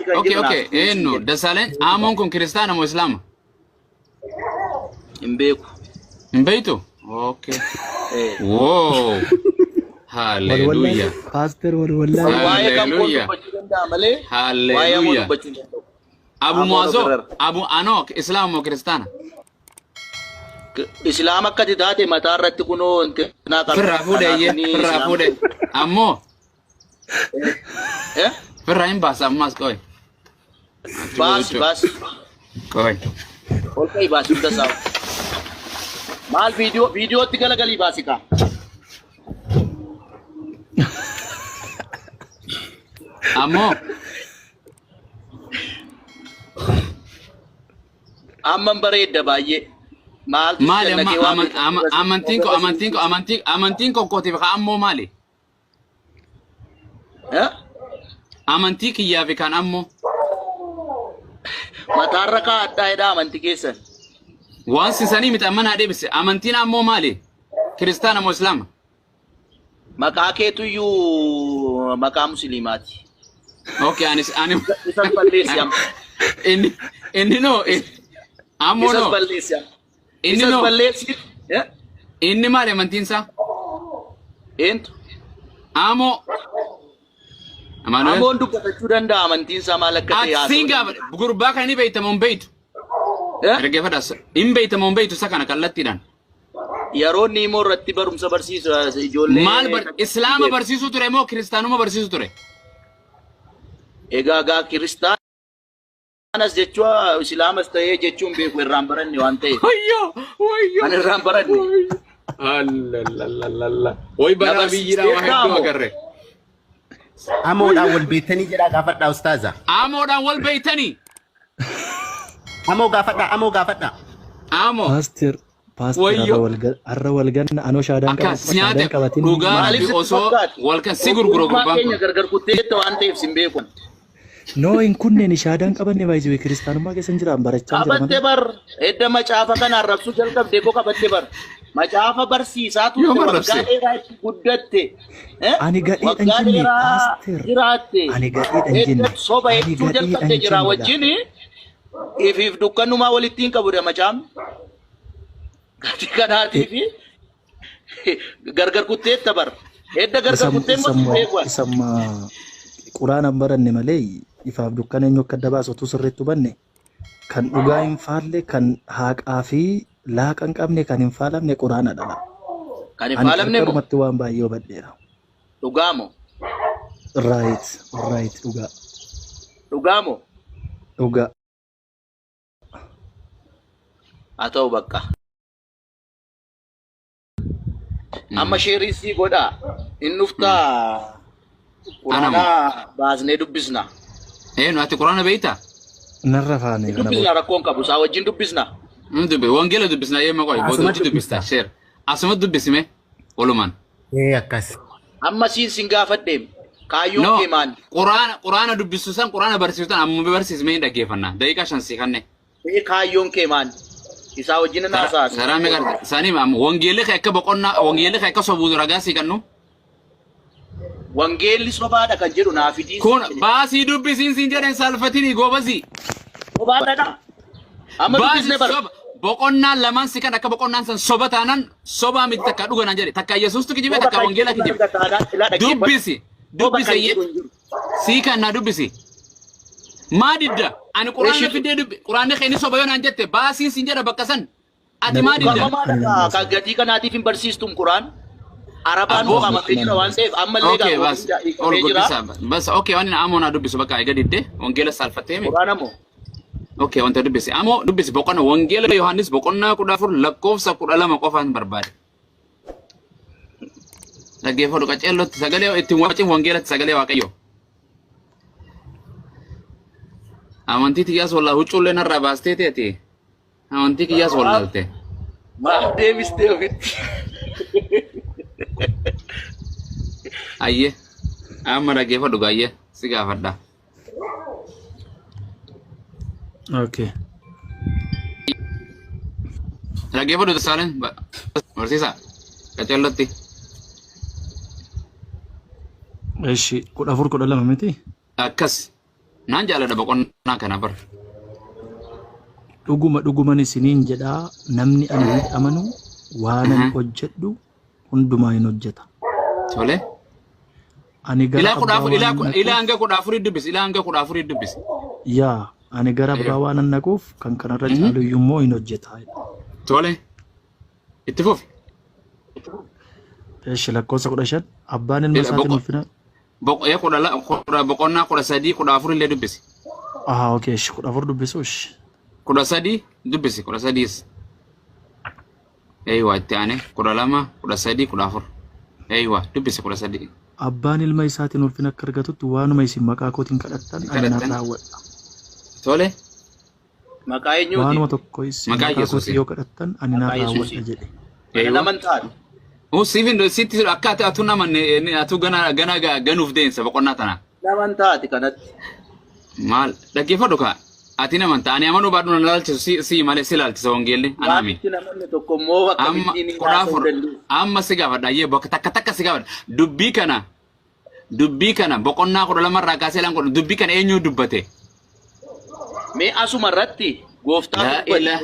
kan Okay, jedhu naaf okay. fidii siin Eenyu jedhe. Dassaaleny Amoon kun kiristaana moo Islaama? Hin beeku. Hin beektu? Okay. Eh. Wow. Wal Hallelujah. wallaalee paaster wal wallaalee. Waa'ee kan koo Hallelujah. dubbachuu danda'a malee waa'ee amoo Hallelujah. dubbachuu hin danda'u. Abu Amoon Muazoo, ofirra. Abu Anok, Islaama moo kiristaana? Islaama akka ati taate mataa irratti kunoo intinaa qabda. Firraa fuudhe Kanaaf iyyee, inni firraa islaama. fuudhe. Ammoo Eh? firraa hin baasa ammaas qoy. Baasi baasi. Qoy. Ol ka'i baasi hunda isaa. Maal viidiyoo viidiyootti galagalii baasi kaa. Ammoo Amman bareedda baay'ee. Maaltu si maali amma jannakee waan amantiin koo amantiin koo amantii amantiin koo kootiif haa ammoo maali? Eh? Amantii kiyyaa fi kan ammoo Mataarra kaa'adhaa jedhaa amantii keessan. waan sisanii miti amma naa deebise amantiin ammoo maali? Kiristaana moo Islaama? Maqaa keetuyyuu maqaa musliimaati. Okay, anis ani Isas balleessi amma. inni inni no ammoo Isas no balleessi amma. inni Isas no balleessi. Eh? inni maali amantiin isaa? Eentu? Amoo Amaanu'el Amoon dubbatachuu danda'a amantiin isaa maal akka ta'e ati haasa'uu siin danda'a. gaafa gurbaa kana ni beeyta moo hin beeytu? Eh? Dhaggeeffadhaa hin beeyta moo hin beeytu isa kana kallattiidhaan. Yeroo inni immoo irratti barumsa barsiisu ijoollee Maal bar Islaama barsiisuu ture moo kiristaanuma barsiisuu ture? Egaa gaa kiristaanas jechuun islaamas ta'ee jechuun beeku irraan baranne waan ta'eef. Wayyoo wayyoo. Kan irraan baranne. Allallalala. Way Na bara biyyiidhaa waa barsiisteettaa hedduu moo? agarre. Amoodhaan wal beektanii jedhaa gaafadhaa ustaaza. Amoodhaan wal beeytanii. Amoo gaafadhaa amoo gaafadhaa. Amoo. Paaster paaster har'a Wayyoo. wal har'a wal ganna anoo shaadaan Akka qaba si nyaate shaadaan qabatin dhugaa Maaliif rabbi sitti osoo fakkaate? wal kan si gurgura Ogummaa gurbaan keenya kun. gargar kutteetta waan ta'eef sin beeku. No hin kunneen shaadaan qabanne baay'ee kiristaanummaa keessa hin jiraan barachaa jira Qabatte malee. bar edda macaafa kana arrabsuu jalqabde koo qabatte bar macaafa barsiisaa turte Yoom waggaa arrabse? dheeraa itti guddatte eh? Ani gadheedhan Waggaa jenne dheeraa paaster jiraatte ani gadheedhan edda jenne soba ani hedduu gadheedhan jalqabde jira jenne wajjin ifiif dukkanumaa walitti hin qabudha macaafni gati kanaatii fi gargar kutteetta bar edda gargar kuttee immoo sin beeku ani. Isamma quraana hin baranne malee ifaaf dukkana eenyu akka adda baasu utuu sirriitti hubanne kan dhugaa hin faalle kan haaqaa fi laaqa hin qabne kan hin faalamne quraana dhala. Kan hin Ani faalamne moo qarqarumatti waan baay'ee hubadheera. dhugaa moo Right, right, dhugaa, dhugaa moo dhugaa. haa ta'u bakka. Amma sheerii sii godhaa. Hin dhuftaa Anamo. quraanaa baasnee dubbisna. Eenyu ati quraana beektaa? Narra faane Hin kana dubbisna booda. rakkoon qabu. Isaa wajjin dubbisna. Hin dubbi wangeela dubbisna yeema qoy booda Asuma hojii dubbista dubbista. sheer. Asuma dubbisime walumaan. Ee akkas. Amma siin sin gaafadheem. Kaayyoon No kee maali? quraana quraana dubbisu san quraana barsiisu tan amma barsiismee hin dhaggeeffanna. Daqiiqaa shan sii kanne. Mee kaayyoon kee maali? Isaa wajjin nan haasa'a. Karaa meeqa sanii amma wangeelli kee akka boqonnaa wangeelli kee akka sobuu ragaa sii kannu. Wangeelli sobaadha kan jedhu naa fidii. Kun baasii dubbisiin siin jedhan saalfatinii goobasii. Sobaadha. Amma Baasii dubbisne bara. soba boqonnaan lamaan si kan akka boqonnaan san soba taanan sobaa miti takka dhuga naan jedhe takka Yesuustu kijibe Soba takka kan wangeela jedhu kijibe. arga taanaan ilaa dhaggeeffadhu. Dubbisi Soba dubbisi kan eeyyee. jedhu hin jiru. Sii kan naa dubbisi. Maa didda? Ani quraana Eshi fiddee dubbi. Quraanni kee ni soba yoo naan jette baasiin siin jedha bakka san. Ati maa didda? Ukkaamamaadha kaa kan gatii kanaatiif hin barsiistum Quraan. Arabaan Abboo. ukkaamamee jira waan ta'eef ammallee Okay, gaa bas. hunda Ol hiikamee jira. guddisa. Bas okay waan inni amoo naa dubbisu bakka eega didde wangeela saalfattee mi? Quraan ammoo Okay wanta dubbisi. Amoo dubbisi boqonna wangeela Yohaannis boqonnaa 14 lakkoofsa 12 qofaan barbaade. Dhaggeeffadhu qaceellotti sagalee ittiin wacin wangeelatti sagalee Waaqayyoo. Amantii tiyyaas wallaa huccuullee narraa baastee teeti. Amantii kiyyaas wallaalte. maaf deebistee ofitti. Ayyee. Amma dhaggeeffadhu gaayyee si gaafadha. Okay. Dhaggeeffadhu Tasaaleen barsiisaa qaceellotti. Eshi 14 12 miti? Akkas. Naan jaaladha boqonnaa kana bar. Dhuguma dhuguman isiniin jedhaa namni anatti amanu waanan hojjedhu hundumaa hin hojjeta. Tole. Ani gara Ilaa kudha abbaa afur ilaa waanan ilaa dhaquuf hanga 14 dubbisi. Ilaa hanga 14 dubbisi. Yaa ani gara abbaa waanan dhaquuf kan kanarra caalu iyyuu immoo hin hojjeta. Tole. Itti fufi. Eshi lakkoofsa 15 abbaan ilma Ila isaatiin ulfina. Boqonnaa 13 14 illee dubbisi. Ah, okay, eshi 14 dubbisu eshi. 13 dubbisi 13s. Eeywa itti aane 12 13 14. Eeywa dubbisi 13. Abbaan ilma isaatiin ulfina akka argatutti waanuma isin maqaa kootiin kadhattan ani nan Kadhattan. raawwadha. Tole. Maqaa eenyuutiin? Waanuma tokko isin Maqaa maqaa kootiin Yesuusiin. yoo kadhattan ani nan Maqaa raawwadha Yesuusiin. jedhe. Kana Eeywa. naman taate. Siif hin sitti akka ati atu namanne atu gana gana ganuuf deemsa boqonnaa tana. Naman taate kanatti. Maal dhaggeeffadhu kaa ati naman ta'a ani amanuu baadhu na laalchisu si si malee si laalchisa wangeelli Waan anaami. itti namanne tokko immoo Amma akkamittiin kudha haasa'uu afur danda'u. amma si gaafadha ayyee bakka takka takka si gaafadha dubbii kana boqonnaa 12 irraa kaasee laan godhu dubbii kana eenyu dubbate? Mee asuma irratti gooftaa Laa dubbate. ilaa.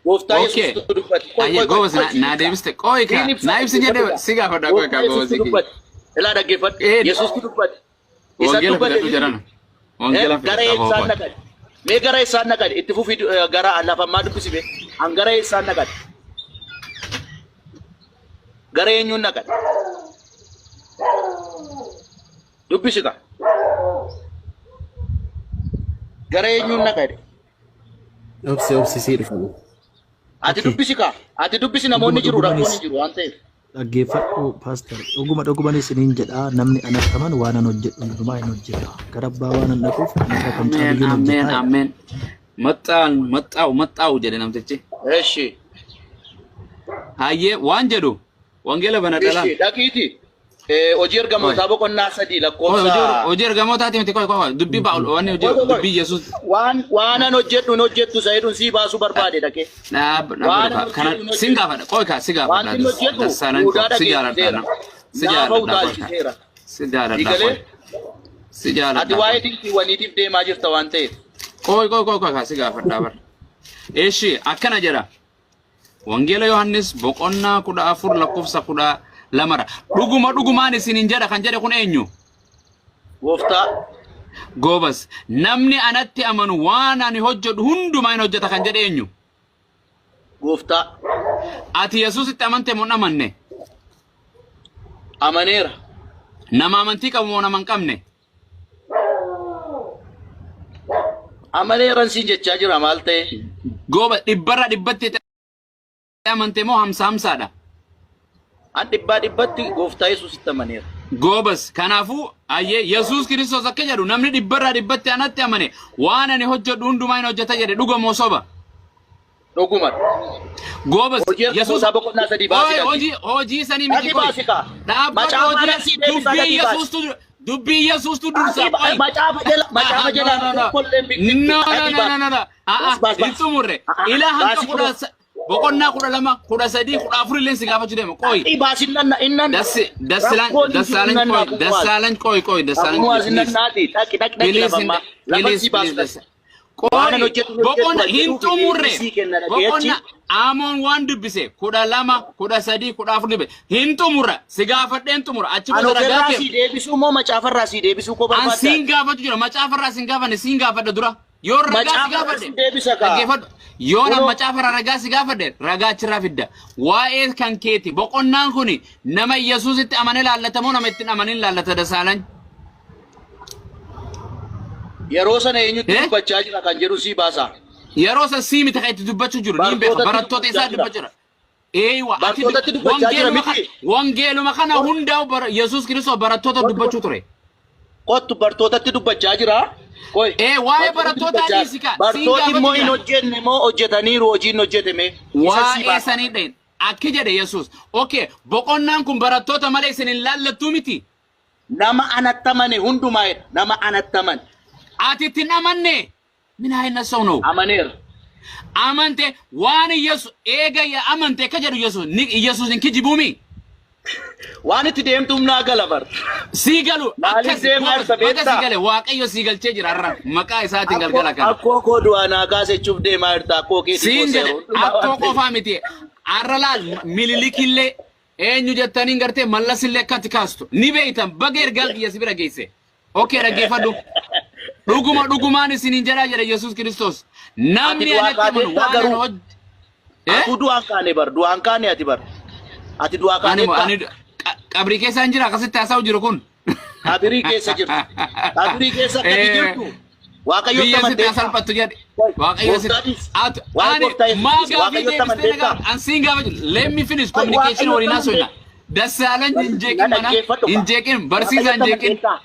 Gooftaa Okay. Yesuustu dubbate. Qoy, Ayyee qoy, qoy, goobas qoy, na siin naa ibsa. deebiste qoy kaa Siin ibsa naa ibsi jedhee dhaggeeffadhu. si gaafadha qoy Gooftaa kaa Yesuustu goobasii kiyya. dubbate. Ilaa dhaggeeffadhu. Yesuustu dubbate. Isa Wangeela dubbate fidadhu miti. jedhana. Wangeela Gara fidadha eessaan boobaa. naqate? Mee gara eessaan naqate? Itti fufii gara lafammaa dubbisi mee. An gara eessaan naqate? Gara eenyuun naqate? Dubbisi kaa. Gara eenyuun naqate? Obsi obsi sii dhufani. Ati Okay. dubbisi kaa. Ati dubbisi namoonni Dhuguma jiru rakkoon dhugumanis hin jiru waan ta'eef. Dhaggeeffadhu pastor dhuguma dhuguman isiniin jedhaa namni anatti amanu waan an hojjedhu hundumaa hin hojjeta. Gara abbaa waan an dhaquuf kanarra kan Ameen caalu iyyuu hin ameen hojjeta jedha. ameen. Maxxaan maxxaa'u maxxaa'u jedhe namtichi. Eshi. Hayyee waan jedhu wangeela bana dhalaa. Eshi dhaqiiti. Hojii ergamootaa boqonnaa 3 Hojii lakkoofsa. hojii ergamootaati miti qoy qoy dubbii Paawul wanni hojii Qoy qoy qoy. dubbii Yesuus Waan waanan hojjedhu hin hojjettu isa jedhuun sii baasuu barbaade dhaqee. Dhaab Waan dhaab kana hojjedhu hin sin hojjettu. gaafadha qoy kaa si gaafadha Wanti hin hojjedhu dassaalan Yihudaa si jaaladha dhageessiseera. si Naafa jaaladha qoy kaa utaalchiseera. si jaaladha Sii galee qoy si ati jaaladha waa'ee qoy dinqiiwwaniitiif deemaa jirta waan ta'eef. qoy qoy qoy qoy kaa si gaafadha bar. Eshi akkana jedha. Wangeela Yohaannis boqonnaa 14 lakkoofsa 12rra. Dhuguma dhugumaan isiniin jedha kan jedhe kun eenyu? Gooftaa. Goobas. Namni anatti amanu waan ani hojjedhu hundumaa hin hojjeta kan jedhe eenyu? Gooftaa. Ati Yesuusitti amante moo hin amanne? Amaneera. Nama amantii qabu moo nama hin qabne? Amaneeran siin jechaa jira maal ta'e? Gooba dhibbarra dhibbatti amante moo hamsa hamsaadha? An dhibbaa dhibbatti gooftaa Yesuusitti amaneera. Goobas kanaafuu ayyee Yesuus Kiristoos akka jedhu namni dhibbarraa dhibbatti anatti amane waan ani hojjedhu hundumaa hin hojjeta jedhe dhuga moo soba? Dhuguma. Goobas Hojii Yesuus ergamootaa boqonnaa 3 baasi Oye, dhaqi. hojii hojii sanii miti Dhaqi qoy. baasi kaa. Dhaabbata Macaafa hojii anan sii deebisa dubbii dhaqi baasi. Yesuustu dubbii Yesuustu dursa. Dhaqi Qoy. macaafa jala macaafa No, jala no, no. tokkollee hin biqiltu. No, no, Dhaqi no, baasi. no, no, no. Ah, Baas ah, baas hin baas. xumurre. Ah, ah, Ilaa hanga baasi kudha kunoo. boqonnaa 12, 13, 14 illee si gaafachuu deema. Qoy. Dhaqi baasi nanna innan Dassi dassilaan rakkoon hin jiru dassaalan nanna qoy akkuma waas. dassaalan qoy qoy dassaalan Akkuma waas please nannaati. Dhaqi dhaqi dhaqi please lafammaa. Lafa please sii baasu please dhaqi. Waan Qoy an hojjedhu hin hojjettu boqonna kan hin jedhuuf xumurre sii kenna dhaqee achi. boqonna Amoon waan dubbise 12 13 14 dubbe hin xumurra si gaafadheen xumura achi An booda ragaa ofirraa kee sii deebisuu moo macaafarraa sii deebisuu koo an barbaadda? siin gaafatu jira macaafarraa siin gaafanne siin gaafadha dura yoo ragaa si Macaafarraa gaafadhe sii deebisa kaa. dhaggeeffadhu yoo nan Kunoo macaafarraa ragaa si gaafadhe ragaa achirraa fidda waa'ee kan keeti boqonnaan kuni nama Yesuusitti amane laallata moo nama ittiin amanin laallata dasaalan? Yeroo sana eenyutti Eh? dubbachaa jira kan jedhu sii baasa. Yeroo san sii miti kan itti dubbachuu jiru niin beeka Bartootatti barattoota dubbachaa isaa jira. dubbachuu jira. Eeywa ati Bartootatti dubbachaa jira wangeeluma kana miti. wangeeluma kana hundaa'u Yesuus Kiristoos barattoota Kottu dubbachuu ture. kottu bartootatti dubbachaa jira. Koi Ee waa'ee bartootatti barattootaa dubbachaa dhiisi kaa siin Bartooti gaafatu immoo hin jira. hojjenne moo hojjetaniiru hojiin hojjetame isa sii Waa'ee baasa. sanii dhayin akki jedhe Yesuus. Okay boqonnaan kun barattoota malee isin hin laallattuu miti. Nama anatti amane hundumaa jedha. Nama anatti amane. Ati itti hin amanne min haa ሰው ነው Amaneera. Amante waan Yesu eega ya amante akka jedhu Yesuus ni Yesuus hin kijibuumi. Waan itti deemtu humnaa gala bar. Sii galu Maaliif akkas deemaa goobas jirta baga sii beektaa? gale Waaqayyo sii galchee jira har'a maqaa isaatiin galgala kana. Akkoo koo du'aa naa kaasechuuf deemaa jirta akkoo keetii Siin koo jedhe seeruu hundumaa akkoo waan ta'eef. qofaa miti har'a laal mililikillee eenyu jettaniin gartee mallasillee akkatti kaastu ni beeytan baga ergaan kiyya si bira geesse. Okee dhaggeeffadhu. Dhuguma dhugumaan isiniin jedhaa jedhe Yesuus Kiristoos. Ati Namni du'aa anatti amanu kaateettaa waan ani garuu. hoj. Eh? Atuu du'aan kaane bar du'aan kaane ati bar. Ati du'aa Ani kaateettaa. ani qabrii keessa hin jira akkasitti haasa'u jiru kun. Qabirii keessa jirtu. Qabirii keessa akkati Eh, jirtu. Waaqayyotti Biyya sitti amanteettaa. salphattu jedhe. Waaqayyo sitti. Gooftaadhis. Ati Waa'ee ani gooftaa Yesuus maa gaafii Waaqayyotti deebistee na amanteettaa. gaafa an siin gaafa jiru. Let me finish Ay, communication Waaqayyotti waliin haasofna. amanteettaa. Dassaalan hin Na jeeqin mana dhaggeeffadhu hin kaa. jeeqin barsiisaa hin Waaqayyotti jeeqin amanteettaa.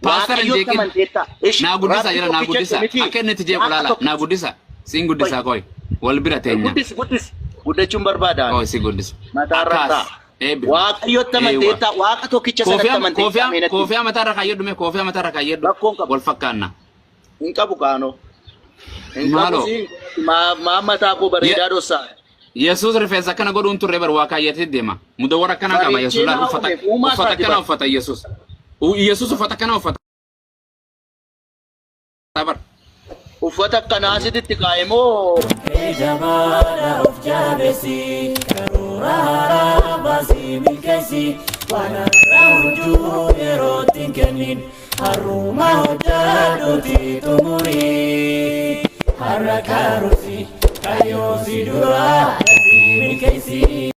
paastara hin Waaqayyotti jeeqin. amanteettaa. Ishi Naa guddisa rabbi jira naa tokkicha guddisa. miti. Akka inni itti jeequ Waaqa laala naa tokkicha. guddisa. Siin guddisaa koi. Wal bira teenya. Guddis guddis. Guddachuun barbaada. Koi si guddisa. Mataarra Akkaas. ta'a. Eebbifama. Waaqayyotti Eewwa. amanteettaa. Waaqa tokkicha sanatti Koofiyaa amanteettaa koofiyaa meenatti. koofiyaa mataarra kaayyadhu mee koofiyaa mataarra kaayyadhu. Rakkoon qabu. Wal fakkaanna. Hin qabu kaanoo. Hin qabu Maaloo. siin. Maa mataa koo bareedaa dhossaa. Yesuus rifeensa akkana godhuun turre bar waa kaayyatee deema. Mudawwara akkana qaba Yesuus Bareechee laal naa uffata uume uumaa uffata isaati akkana bar. uffata Yesuus. Yesuus uffata akkana uffata bar. Uffata akkanaa asitti kaa'e moo Jabaadha of jabeessi karoora haaraa baasii milkeessi waan har'a hojjuu yerootti hin kennin har'uma hojjadhuuti xumurii har'a karoorsi kaayyoo si dura dafii milkeessi.